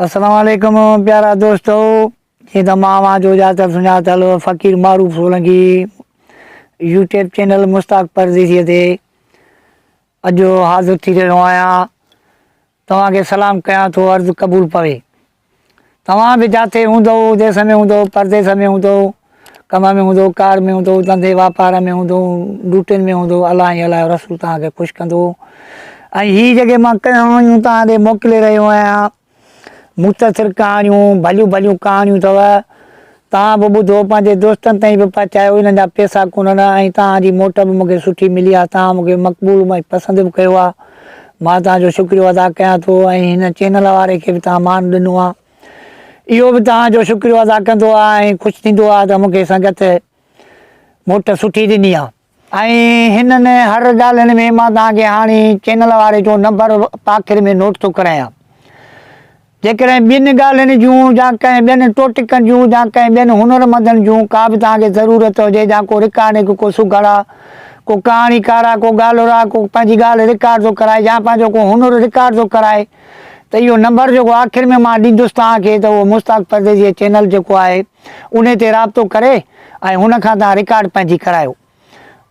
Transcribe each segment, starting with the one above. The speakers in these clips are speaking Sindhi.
السلام عليڪم پيارا دوستو جيئن ته مان اوهان جو ڄاتل سڃاتل فقير معروف سولنگي يوٽيوب چينل مشتاق پرديسي تي اڄ حاضر ٿي رهيو آهيان توهان کي سلام ڪيان ٿو عرض قبول پوي توهان به جاٿي هوندو ديس ۾ هوندو پرديس ۾ هوندو ڪم ۾ هوندو ڪار ۾ هوندو ڌنڌي واپار ۾ هوندو ڊوٽين ۾ هوندو الله ۽ الله جو رسول توهان کي خوش ڪندو ۽ هي جيڪي مان ڪهاڻيون توهان ڏي موڪلي رهيو آهيان مختصر ڪهاڻيون ڀليون ڀليون ڪهاڻيون اٿو توهان به ٻڌو پنهنجي دوستن تائين به پهچايو انهن جا پيسا ڪونهن ۽ توهان جي موٽ به مونکي سٺي ملي آهي توهان مونکي مقبول ۽ پسند به ڪيو آهي مان توهان جو شڪريو ادا ڪيان ٿو ۽ هن چينل واري کي به توهان مان ڏنو آهي اهو به توهان جو شڪريو ادا ڪندو آهي ۽ خوش ٿيندو آهي ته مونکي سنگت موٽ سٺي ڏني آهي. ۽ هنن هر ڳالهين ۾ مان توهان کي هاڻي چينل واري جو نمبر آخر ۾ نوٽ ٿو ڪرايان. جيڪڏهن ٻين ڳالهين جون يا ڪنهن ٻين ٽوٽڪن جون يا ڪنهن ٻين هنرمندن جون ڪا به توهان کي ضرورت هجي يا ڪو رڪارڊنگ ڪو سگهڙ آ، ڪو ڪهاڻيڪار آ، ڪو ڳالهور آ، ڪو پنهنجي ڳالهه رڪارڊ ٿو ڪرائي يا پنهنجو ڪو هنر رڪارڊ ٿو ڪرائي ته اهو نمبر جيڪو آخر ۾ مان ڏيندس توهان کي ته اهو مشتاق پرديسي چينل جيڪو آهي انهي تي رابطو ڪري ۽ هن کان توهان رڪارڊ پنهنجي ڪرايو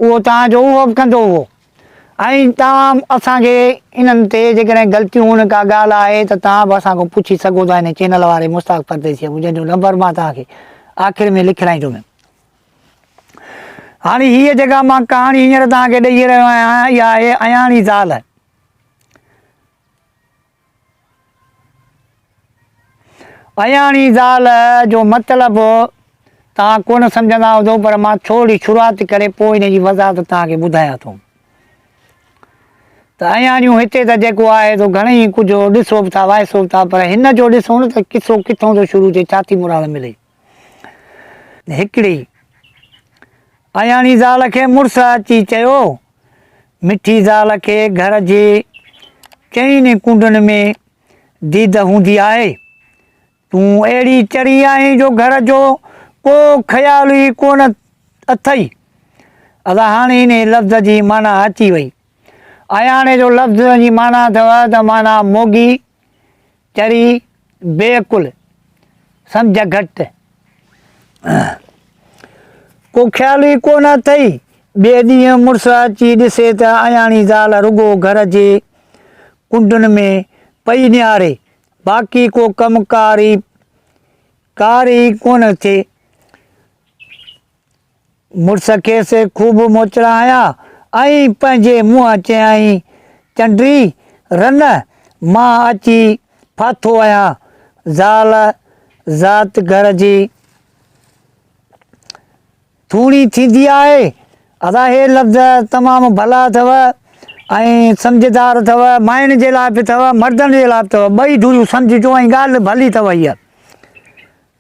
اهو توهان جو اهو به ڪندو اهو ۽ توهان اسان کي انهن تي جيڪڏهن غلطيون هن ڪا ڳالهه آهي ته توهان به اسان کان پڇي سگهو ٿا هن چينل واري مشتاق پرديسي جنهن جو نمبر مان توهان کي آخر ۾ لکرائيندم. هاڻي هيء جيڪا مان ڪهاڻي هينئر توهان کي ڏئي رهيو آهيان اها آهي اياڻي زال. اياڻي زال جو مطلب توهان ڪونه سمجهندا هوندو پر مان ٿوري شروعات ڪري پوء ان جي وضاحت توهان کي ٻڌايان ٿو ته اياڻيون هتي ته جيڪو آهي سو گهڻي ئي ڪجهه ڏسو به ٿا وائسو به ٿا پر هن جو ڏسو نه ته قصو ڪٿون ٿو شروع ٿئي ڇا ٿي مراد ملي. هڪڙي اياڻي زال کي مڙس اچي چيو مٺي زال کي گهر جي چئن ڪنڊن ۾ ديد هوندي آهي. تون اهڙي چري آهين جو گهر جو ڪو خيال ئي ڪونه اٿئي. ادا هاڻي انهي لفظ جي معنيٰ اچي وئي. اياڻي جو لفظ جي معنيٰ اٿو ته معنيٰ موڳي، چري، بي عقل، سمجهه گهٽ. ڪو خيال ئي ڪو نه اٿئي. ٻئي ڏينهن مڙس اچي ڏسي ته اياڻي زال رڳو گهر جي ڪنڊن ۾ پئي نهاري، باقي ڪو ڪم ڪار ئي ڪار ئي ڪونه ٿئي. مڙس کيس خوب موچڙا هنيا ۽ پنهنجي منهن چيائين، چنڊي، رن، مان اچي ڦاٿو آهيان. زال ذات گهر جي ٿوڻي ٿيندي آهي. ادا هي لفظ تمام ڀلا اٿو ۽ سمجهدار اٿو، ماين جي لاء به اٿو، مردن جي لاء به اٿو، ٻئي ڌريون سمجهجو ۽ ڳالهه ڀلي اٿو هيء.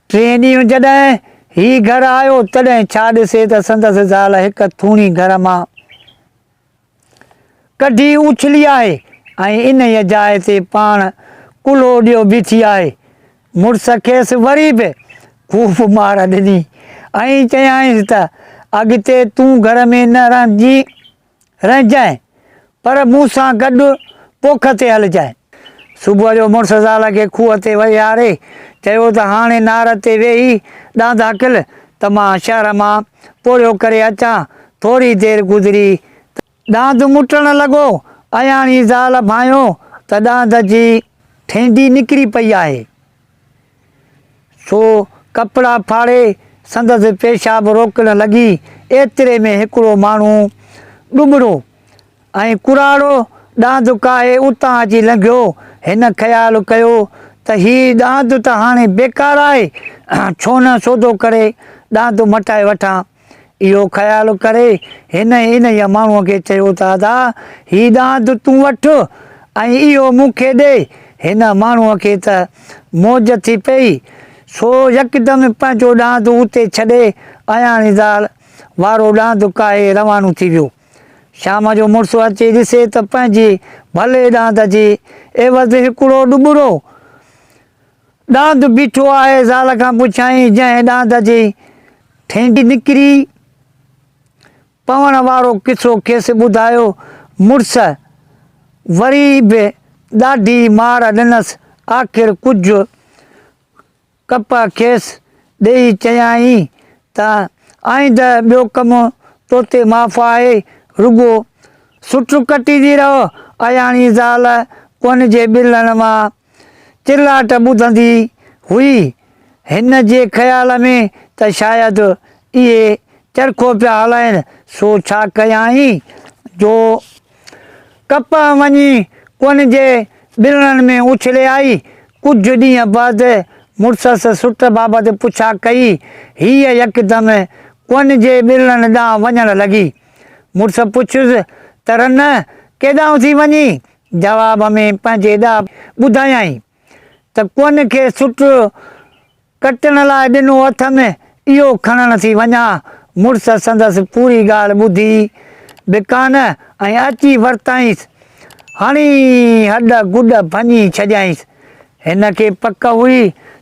ٽئين ڏينهن جڏهن هي گهر آيو، تڏهن ڇا ڏسي ته سندس زال هڪ ٿوڻي گهر مان ڪڍي اڇلي آهي ۽ انهيء جاء تي پاڻ ڪلهو ڏيو بيٺي آهي. مڙس کيس وري به خوب مار ڏني ۽ چيائينس ته اڳتي تون گهر ۾ نه رهجين. رهجانء، پر مون سان گڏ پوک تي هلجانء. صبح جو مڙس زال کي کوهه تي ويهاري چيو ته هاڻي نار تي ويهي ڏاند هڪل ته مان شهر مان پورهيو ڪري اچان. ٿوري دير گذري ته ڏاند مٽڻ لڳو. اياڻي زال ڀانيو ته ڏاند جي ٺينڊي نڪري پئي آهي. سو ڪپڙا ڦاڙي سندس پيشاب روڪڻ لڳي. ايتري ۾ هڪڙو ماڻهو ڏٻرو ۽ ڪراڙو ڏاند ڪاهي اتان اچي لنگهيو. هن خيال ڪيو ته هي ڏاند ته هاڻي بيڪار آهي، ڇو نه سودو ڪري ڏاند مٽائي وٺان. اهو خيال ڪري هن انهيء ماڻهوء کي چيو ته ادا، هي ڏاند تون وٺ ۽ اهو مون کي ڏي. هن ماڻهوء کي ته موج ٿي پيئي، سو يڪدم پنهنجو ڏاند اتي ڇڏي اياڻي زال وارو ڏاند ڪاهي روانو ٿي ويو. شام جو مڙس اچي ڏسي ته پنهنجي ڀلي ڏاند جي عيوض هڪڙو ڏٻرو ڏاند بيٺو آهي. زال کان پڇيائين، جنهن ڏاند جي ٺينڊي نڪري پوڻ وارو قصو کيس ٻڌايو. مڙس وري به ڏاڍي مار ڏنس. آخر ڪجهه. ڪپهه کيس ڏيئي چيائين ته آئنده ٻيو ڪم توتي معاف آهي، رڳو سٽ ڪٽيندي رهه. اياڻي زال ڪن جي ٻلڻ مان چرلاٽ ٻڌندي هئي. هن جي خيال ۾ ته شايد اهي چرخو پيا هلائين، سو ڇا ڪيائين جو ڪپهه وڃي ڪن جي ٻلڻن ۾ اڇلي آئي. ڪجهه ڏينهن بعد مڙسس سٽ بابت پڇا ڪئي. هيء يڪدم ڪن جي ٻلڻن ڏانهن وڃڻ لڳي. مڙس پڇيس ته رن ڪيڏانهن ٿي وڃين؟ جواب ۾ پنهنجي ڏاهپ ٻڌايائين ته ڪن کي سٽ ڪٽڻ لاء ڏنو اٿم، اهو کڻڻ ٿي وڃان. مڙس سندس پوري ڳالهه ٻڌي به ڪانه ۽ اچي ورتائينس. هڻي هڏ گڏ ڀڃي ڇڏيائينس. هن کي پڪ هئي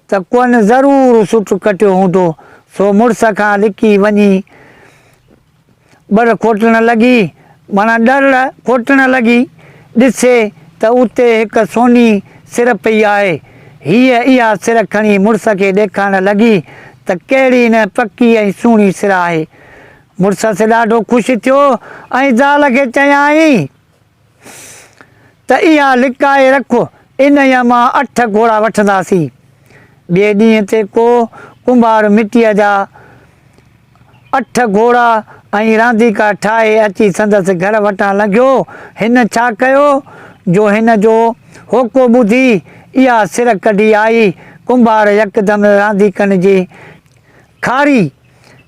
ته ڪن ضرور سٽ ڪٽيو هوندو، سو مڙس کان لڪي وڃي ٻر کوٽڻ لڳي، معنيٰ ڏرڙ کوٽڻ لڳي، ڏسي ته اتي هڪ سوني سر پئي آهي. هيء اها سر کڻي مڙس کي ڏيکارڻ لڳي ته ڪهڙي نه پڪي ۽ سهڻي سر آهي. مڙسس ڏاڍو خوش ٿيو ۽ زال کي چيائين ته اها لڪائي رک، انهيء مان اٺ گهوڙا وٺنداسين. ٻئي ڏينهن تي ڪو ڪنڀار مٽيء جا اٺ گهوڙا ۽ رانديڪا ٺاهي اچي سندس گهر وٽان لنگهيو. هن ڇا ڪيو جو هن جو هوڪو ٻڌي اها سر ڪڍي آئي. ڪنڀار يڪدم رانديڪن جي کاري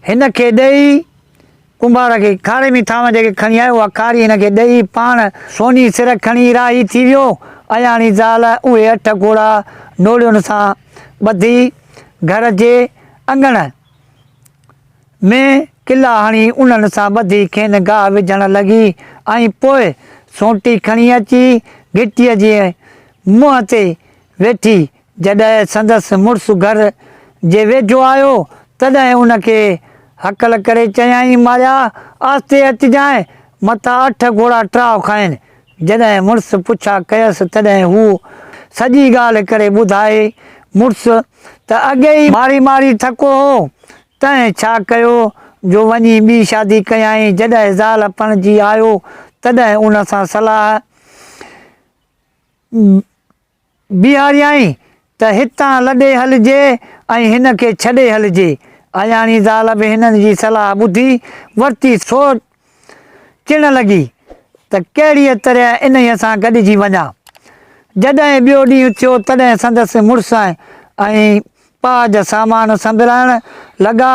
هن کي ڏيئي، ڪنڀار کي کاري ۾ ٿانو جيڪي کڻي آيو اها کاري هن کي ڏيئي پاڻ سوني سر کڻي راهي ٿي ويو. اياڻي زال اهي اٺ گهوڙا نوڙين سان ٻڌي گهر جي اڱڻ. ۾ ڪلا هڻي انهن سان ٻڌي کين گاهه وجهڻ لڳي ۽ پوء سونٽي کڻي اچي گهٽيء جي منهن تي ويٺي. جڏهن سندس مڙس گهر جي ويجهو آيو، تڏهن ان کي هڪل ڪري چيائين، ماريا، آهستي اچجانء، متان اٺ گهوڙا ٽراهه کائين. جڏهن مڙس پڇا ڪيس تڏهن هو سڄي ڳالهه ڪري ٻڌائي. مڙس ته اڳي ئي ماري ماري ٿڪو هو، تنهن ڇا ڪيو جو وڃي ٻي شادي ڪيائين. جڏهن زال پرڻجي آيو تڏهن ان سان صلاح بيهاريائين ته هتان لڏي هلجي ۽ هن کي ڇڏي هلجي. اياڻي زال به هنن جي صلاح ٻڌي ورتي سو چڻ لڳي ته ڪهڙيء طرح انهيء سان گڏجي وڃان. جڏهن ٻيو ڏينهن ٿيو تڏهن سندس مڙس ۽ پاهه جا سامان سنڀرائڻ لڳا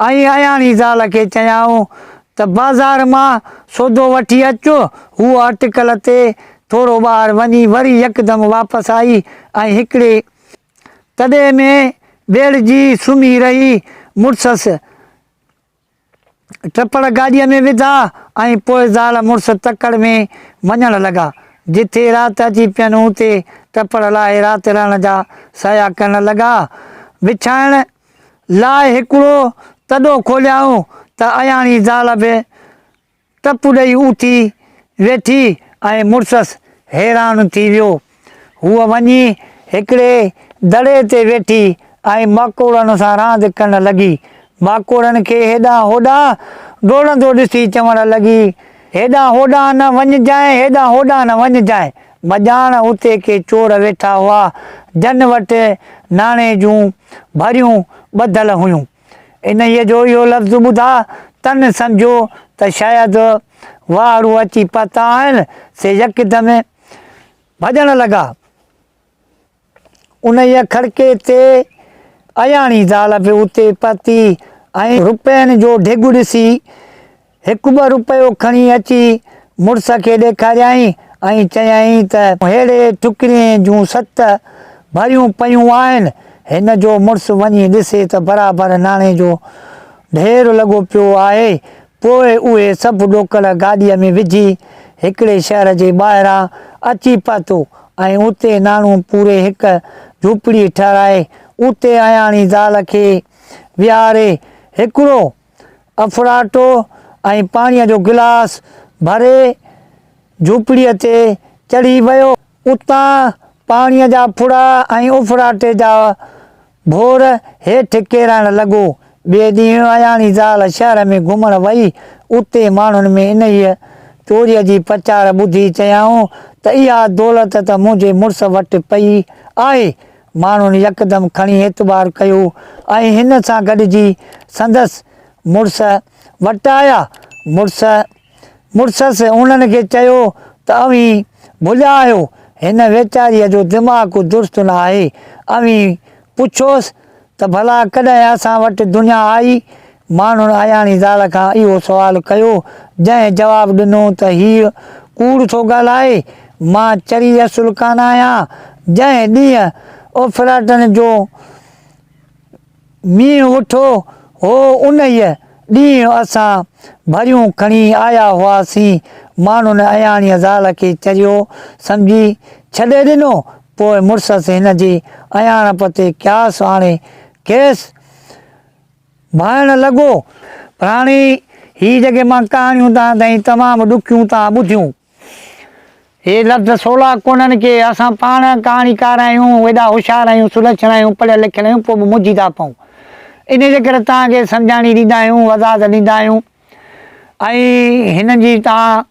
۽ اياڻي زال کي چيائون ته بازار مان سودو وٺي اچ. هوء اٽڪل تي ٿورو ٻاهر وڃي وري يڪدم واپس آئي ۽ هڪڙي تڏي ۾ ويڙهجي سمهي رهي. مڙسس ٽپڙ گاڏيء ۾ وڌا ۽ پوء زال مڙس تڪڙ ۾ وڃڻ لڳا. جٿي رات اچي پين اتي ٽپڙ لاهي رات رهڻ جا سعيا ڪرڻ لڳا. وڇائڻ لاء هڪڙو تڏو کوليائون ته اياڻي زال به ٽپ ڏئي اٿي ويٺي ۽ مڙسس حيران ٿي ويو. هوء وڃي هڪڙي دڙي تي ويٺي ۽ ماڪوڙن سان راند ڪرڻ لڳي. ماڪوڙن کي هيڏانهن هوڏانهن ڊوڙندو ڏسي چوڻ لڳي، هيڏانهن هوڏانهن نه وڃجانء، هيڏانهن هوڏانهن نه وڃجانء. مڄاڻ اتي ڪي چور ويٺا هئا، جن وٽ ناڻي جون ڀريون ٻڌل هيون. انهيء جو اهو لفظ ٻڌا، تن سمجهيو ته شايد واهڙو اچي پهتا آهن، سي يڪدم ڀڄڻ لڳا. انهيء کڙڪي تي اياڻي زال به اتي پهتي ۽ رپين جو ڍڳ ڏسي هڪ ٻه رپيو کڻي اچي مڙس کي ڏيکاريائين ۽ چيائين ته ههڙي ٺڪرين جون ست ڀريون پيون آهن. هن جو مڙس وڃي ڏسي ته برابر ناڻي جو ڍير لڳو پيو آهي. پوء اهي سڀ ڏوڪڙ گاڏيء ۾ وجهي هڪڙي شهر جي ٻاهران اچي پهتو ۽ اتي ناڻو پوري هڪ جهوپڙي ٺهرائي اتي اياڻي زال کي ويهاري هڪڙو اڦراٽو ۽ پاڻيء جو گلاس ڀري جهوپڙيء تي چڙهي ويو. اتان پاڻيء جا ڦڙا ۽ اڦراٽي جا ڀور هيٺ ڪيرائڻ لڳو. ٻئي ڏينهن اياڻي زال شهر ۾ گهمڻ وئي. اتي ماڻهن ۾ انهيء چوريء جي پچار ٻڌي چيائون ته اها دولت ته منهنجي مڙس وٽ پئي آهي. ماڻهن يڪدم کڻي اعتبار ڪيو ۽ هن سان گڏجي سندس مڙس وٽ آيا. مڙس مڙسس انهن کي چيو ته اوهين ڀليا آهيو، هن ويچاريء جو دماغ درست نه آهي. اوهين پڇوس ته ڀلا ڪڏهن اسان وٽ دنيا آئي؟ ماڻهن اياڻي زال کان اهو سوال ڪيو، جنهن جواب ڏنو ته هيء ڪوڙ ٿو ڳالهائي، مان چري اصل ڪانه آهيان. جنهن ڏينهن اوڦراٽن جو مينهن وٺو هو، انهيء ڏينهن اسان ڀريون کڻي آيا هئاسين. ماڻهن اياڻيء زال کي چريو سمجهي ڇڏي ڏنو. پوء مڙسس هن جي اياڻپ تي قياس آڻي کيس ڀانئڻ لڳو. پر هاڻي هي جيڪي مان ڪهاڻيون توهان تائين تمام ڏکيون توهان ٻڌيون. هي لفظ سولا ڪونهن ڪي، اسان پاڻ ڪهاڻيڪار آهيون، ايڏا هوشيار آهيون، سلڇڻ آهيون، پڙهيل لکيل آهيون، پوء به منجهي ٿا پئون. انهيء جي ڪري توهان کي سمجهاڻي ڏيندا آهيون، وضاحت ڏيندا آهيون ۽ هنن جي توهان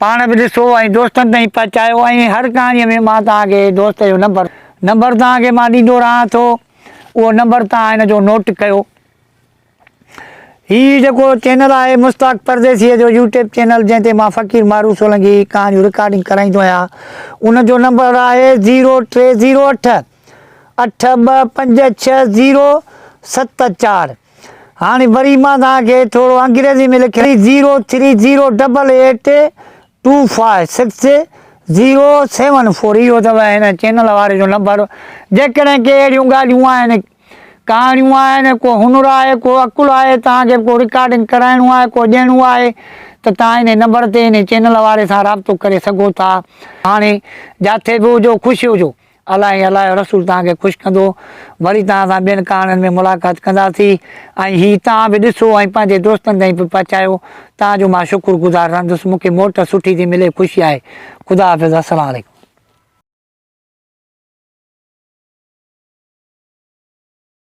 پاڻ به ڏسو ۽ دوستن تائين پهچايو ۽ هر ڪهاڻيء ۾ مان توهان کي دوست جو نمبر نمبر توهان کي مان ڏيندو رهان ٿو، اهو نمبر توهان هن جو نوٽ ڪيو. هي جيڪو چينل آهي مشتاق پرديسيء جو يوٽيوب چينل جنهن تي مان فقير معروف سولنگي ڪهاڻيون رڪارڊنگ ڪرائيندو آهيان ان جو نمبر آهي زيرو ٽي زيرو اٺ اٺ ٻه پنج ڇهه زيرو ست چار هاڻي وري مان توهان کي ٿورو انگريزي ۾ لکي zero three zero double eight two five six zero seven four اهو اٿو هن چينل واري جو نمبر جيڪڏهن ڪي اهڙيون ڳالهيون آهن ڪهاڻيون آهن، ڪو هنر آهي، ڪو عقل آهي، توهان کي به ڪو رڪارڊنگ ڪرائڻو آهي، ڪو ڏيڻو آهي ته توهان انهي نمبر تي انهي چينل واري سان رابطو ڪري سگهو ٿا. هاڻي جاٿي به هجو خوش هجو. الله ۽ الله جو رسول توهان کي خوش ڪندو. وري توهان سان ٻين ڪهاڻين ۾ ملاقات ڪنداسين ۽ هي توهان به ڏسو ۽ پنهنجي دوستن تائين به پهچايو. توهان جو مان شڪر گذار رهندس. مون کي موٽ سٺي ٿي ملي خوشي آهي. خدا حافظ السلام عليڪم.